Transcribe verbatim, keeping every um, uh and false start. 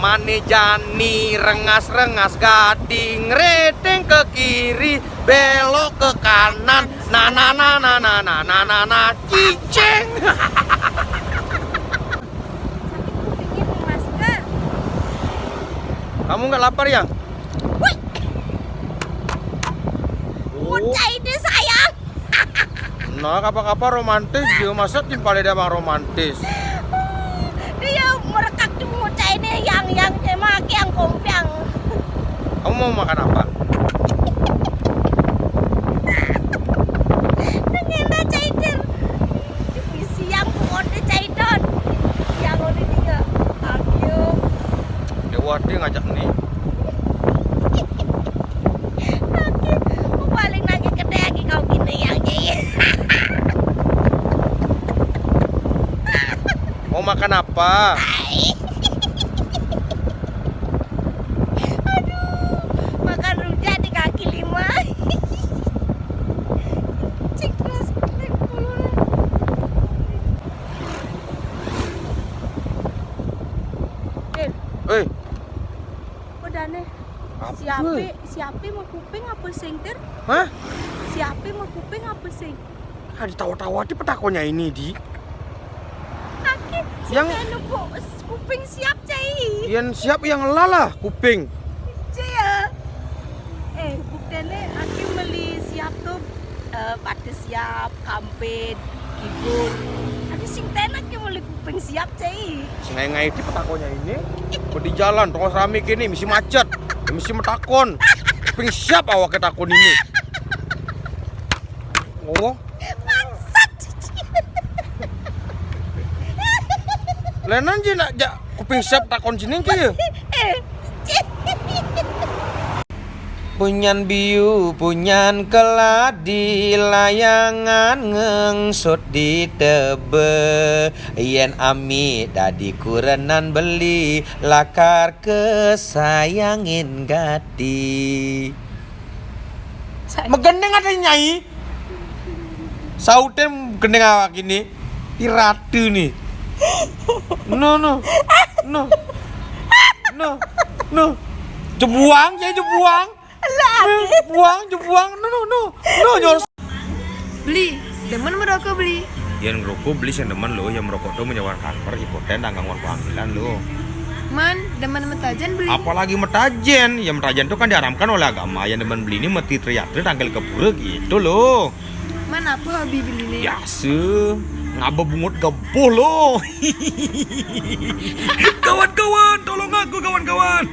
Mane jani rengas-rengas gading, reteng ke kiri, belok ke kanan, na na na na na na na na na, cicing. Sakit kupingnya nih, Mas. Ah. Kamu nggak lapar ya? Wih. Oh. Ucai deh sayang. Nah, kapa-kapa romantis, dia masa timpale dia bang romantis. Dia merekak di muka ini yang, yang cemaki, yang kompiang. Kamu mau makan apa? Ngena caider. Siang pun ada caidon. Siang ada tiga. Ayo. Ya, waduh, ngajak nih. Oke, paling lagi gede lagi kau gini yang jahit. Mau makan apa? Aduh, makan rujak di kaki lima. Cik, keras, keras, keras. Eh. Eh. Udah nih. Apa? Siape, siape mau kuping apa sing, Tir? Hah? Siape mau kuping apa sing? Ah, ditawa-tawa di petakonya ini, di. Kaki, yang sing nemu kuping siap, Cai. Yang siap yang lalah kuping. Cai ya. Eh, bukannya aku beli siap tuh, eh, pate siap, kampit, kibul. Ada sing tenak yang beli kuping siap, Cai. Sing ngai-ngai di petakonya ini. Kok di jalan terus rame kini, mesti macet. Mesti metakon. Kuping siap awak ketakon ini. Oh. Bangsat. Lenan je nak jak kuping siap takon sini ke? Eh. Punyan biu, punyan keladi, layangan ngengsut di tebe. Yen ami dadi kurenan beli, lakar kesayangin gati. Megendeng ada nyai. Saute gendeng awak ini. Piratu nih. No, no. No. No. No. Jebuang, ya jebuang. Lah, jebuang, jebuang. No, no, no. No, nyor. Beli, demen merokok, Beli? Yang ngerokok beli sing demen lo, yang merokok tuh menyebabkan kanker, ikutin tanggang panggilan lo. Man, demen metajen, Beli? Apalagi metajen, ya metajen tuh kan diharamkan oleh agama. Yang demen beli ini meti teriak tanggal kepura gitu lo. Man, apa hobi Beli nih? Biasa, ngaba bungut gebuh lo. Kawan-kawan, tolong aku, kawan-kawan.